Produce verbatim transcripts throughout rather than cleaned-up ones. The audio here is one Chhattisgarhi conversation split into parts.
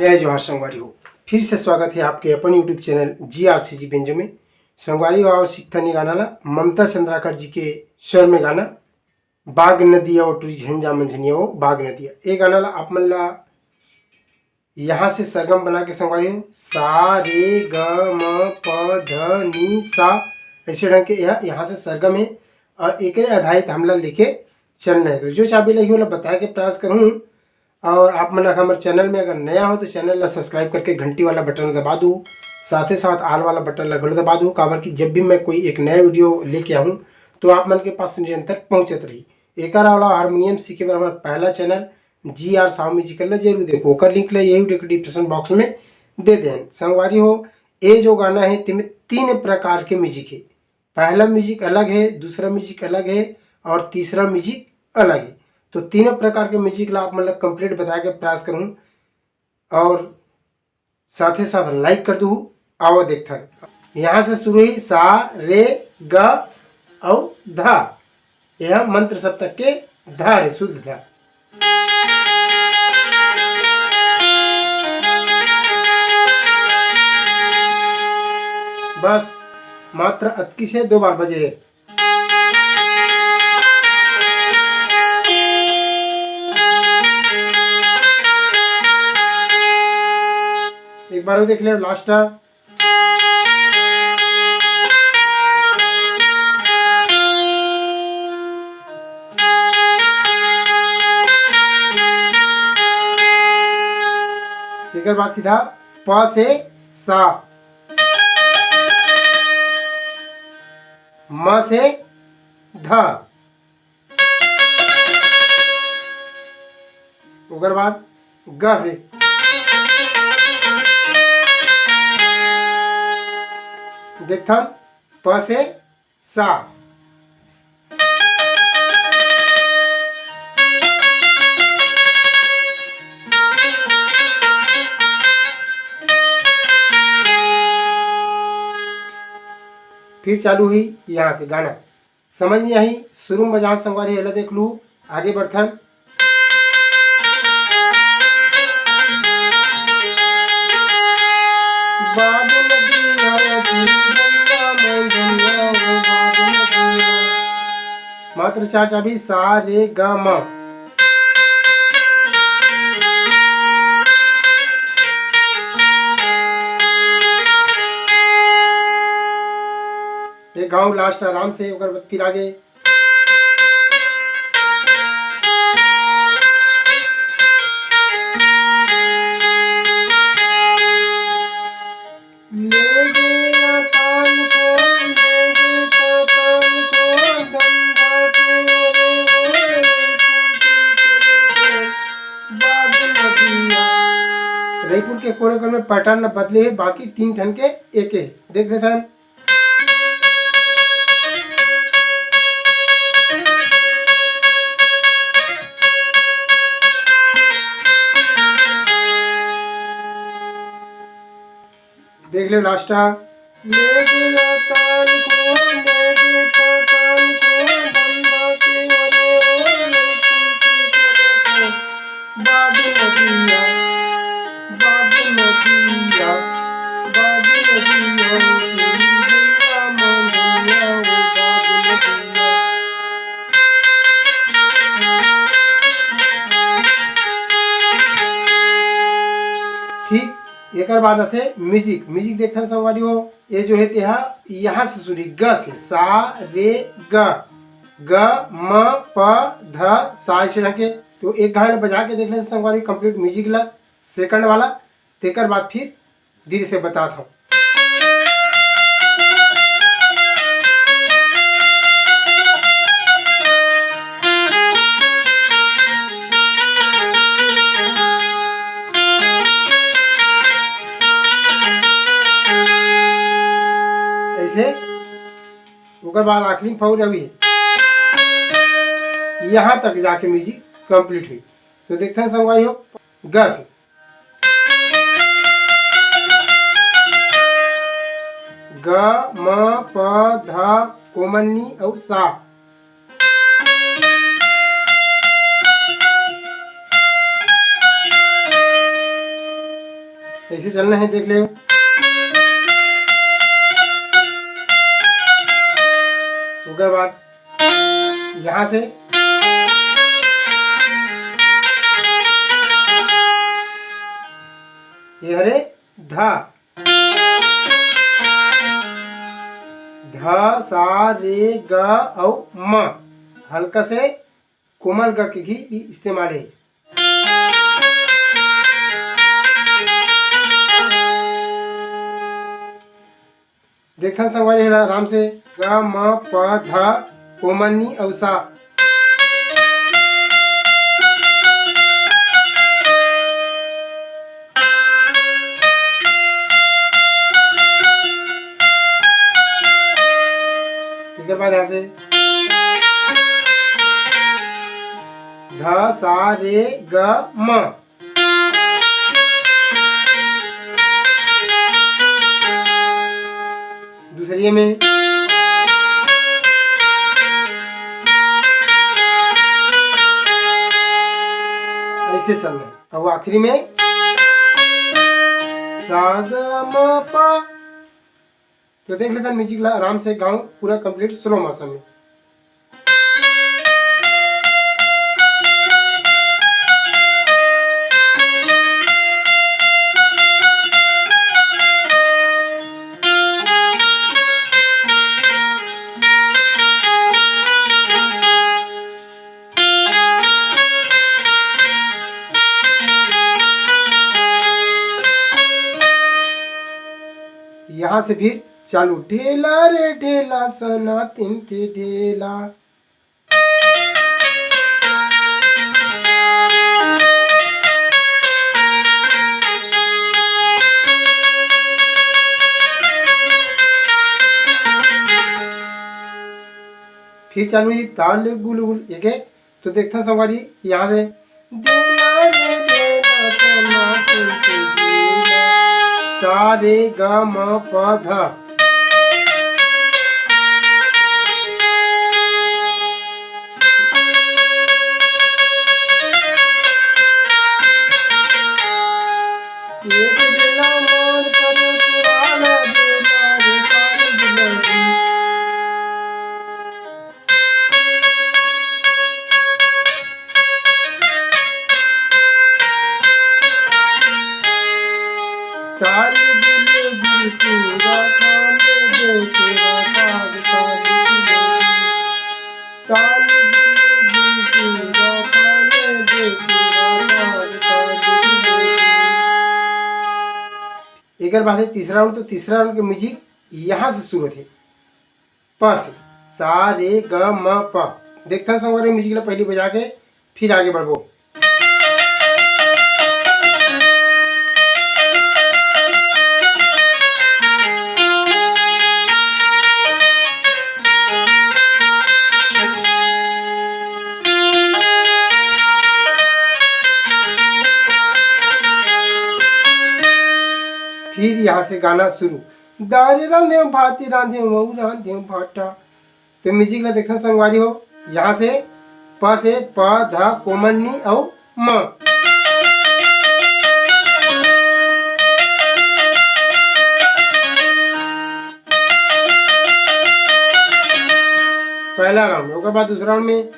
जय जोहार संगवारी हो, फिर से स्वागत है आपके अपन YouTube चैनल जी आर सी जी बेंजो में। संगवारी हो, आओ सीखथन ये गाना ला, ममता चंद्राकर जी के स्वर में गाना बाग नदिया ओ टूरी झंझा मंझनिया ओ बाग नदिया। ये गाना ला आप मन ला यहाँ से सरगम बना के संगवारी हो, सा रे ग म प ध नी सा, ऐसे ढंग के यह यहाँ से सरगम है और एकरे आधारित हमला लेके चलना है। तो जो चाबी लगी ओला बताए के प्रयास करूँ। और आप मन हमर चैनल में अगर नया हो तो चैनल ला सब्सक्राइब करके घंटी वाला बटन दबा दू, साथे साथ आल वाला बटन ला घलो दबा दू, काबर कि जब भी मैं कोई एक नया वीडियो लेके आऊँ तो आप मन के पास निरंतर पहुँचत रही। एकर अलावा हारमोनियम सीखे बर हमार पहला चैनल जी आर साहू म्यूजिकल ला जरूर देखो, ओकर लिंक ला यही वीडियो के डिस्क्रिप्शन बॉक्स में दे देन। संगवारी हो, ये जो गाना है तेमे तीन प्रकार के म्यूजिक है। पहला म्यूजिक अलग है, दूसरा म्यूजिक अलग है और तीसरा म्यूजिक अलग है। तो तीनों प्रकार के म्यूजिक ला आप मन ला कंप्लीट बताए के प्रयास करूँ और साथे साथ लाइक कर दू। आओ देखथन, यहाँ से शुरू ही सा रे ग और धा, यह मंत्र सप्तक के धा रे, शुद्ध धा। बस मात्र अतकी से दो बार बजे। एक बार वो देख ले लास्ट। एकर बाद सीधा प से सा, म से ध, ओकर बाद ग से। देखथन प से सा। फिर चालू ही यहाँ से गाना। समझ नहीं आई, शुरू में बजान संगवारी, एला देख लू, आगे बढ़थन। बादल दिया, बादल दिया। मात्र चार चाबी, सा रे ग म। एक गाँव लास्ट आराम से, ओकर बाद फिर आगे। रईपुर के कोरे कोरे में पैटर्न बदले हे, बाकी तीन ठन के एक हे। देख लेथन। देख ले लास्ट। ठीक, एकर बाद आथे म्यूजिक। म्यूजिक देखथन संगवारी हो, ये जो है तेहा यहाँ से शुरू, ग से, सा रे ग, ग म प ध सा, ऐसे ढंग के। तो एक घाव बजा के देख लेथन संगवारी, कंप्लीट म्यूजिक ला, सेकंड वाला, तेकर बाद फिर धीरे से बतात हूँ। ऐसे ओकर बाद आखिरी फौर अभी यहाँ तक जाके म्यूजिक कंप्लीट हुई। तो देखते हैं संगवारी हो, ग से। ग, म, प, ध, कोमल नी अउ सा। कैसे चलना है देख ले। ओकर बाद यहाँ से ये हरे धा, धा, सा, रे, ग अउ म। हल्का से कोमल ग के घी भी इस्तेमाल है। देखथन संगवारी, एला आराम से, ग, म, प, ध, कोमल नी अउ सा। एकर बाद यहाँ से ध, सा, रे, ग, म। दूसरिये में ऐसे चलना है। अब आखिरी में सा ग म प। तो देख लेथन, म्यूजिक ला आराम से गाऊं, पूरा कंप्लीट स्लो मोशन में। यहाँ से फिर चालू, ढेला रे ढेला, सनातिन के ढेला। फिर चालू ही ताल गुल गुल, एक है। तो देखथन संगवारी, यहाँ से ढेला रे ढेला, सनातिन के ढेला। सा रे ग म प ध। एक ढेला मार पर पुराना ढेला रे काल बिलरी। ताल गुल गुल पूरा खाने दे तेरा साग ताल गुल। ताल गुल गुल पूरा खाने दे तेरा साग ताल गुल। एकर बाद है तीसरा राउंड। तो तीसरा राउंड के म्यूजिक यहाँ से शुरू होथे। प से, सा रे ग म प। देखथन संगवारी, म्यूजिक ला पहली बजा के फिर आगे बढ़बो। फिर यहाँ से गाना शुरू। दार रांधेव, भात रांधेव, अऊ रांधेव भाटा। तो म्यूजिक ला देखथन संगवारी हो, यहाँ से प से प ध कोमल नी अउ म। पहला राउंड, ओकर बाद दूसरा राउंड में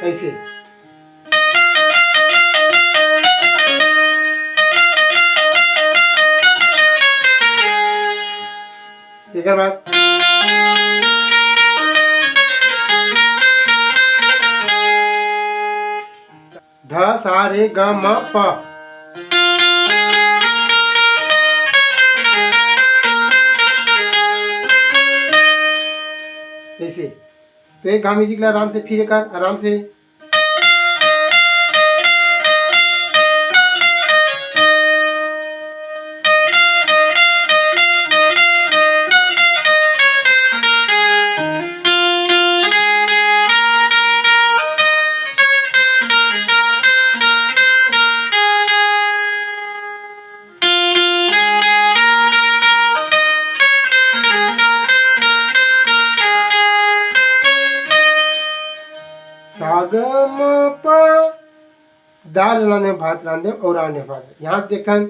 ऐसे। एकर बाद ध सा रे ग म प। ऐसे। तो एक घाव म्यूजिक ला आराम से फिर कर, आराम से। सा ग म प। दाल रांधे, भात रांधे और रांधे भात। यहाँ से देखथन।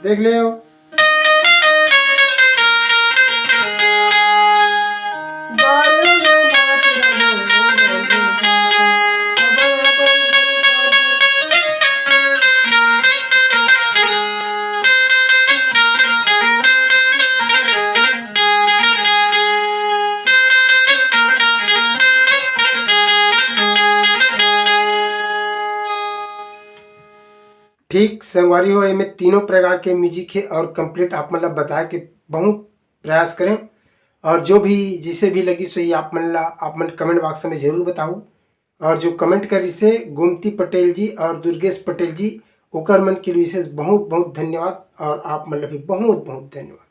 देख ले। ठीक संगवारी हो, एमे तीनों प्रकार के म्यूजिक हे और कंप्लीट आप मन ला बताए के बहुत प्रयास करें। और जो भी, जिसे भी लगिस होही, आप मन ला, आप मन कमेंट बॉक्स में जरूर बताओ। और जो कमेंट करिस हे गोमती पटेल जी और दुर्गेश पटेल जी, ओकर मन के लिए विशेष बहुत बहुत धन्यवाद और आप मन ला भी बहुत बहुत धन्यवाद।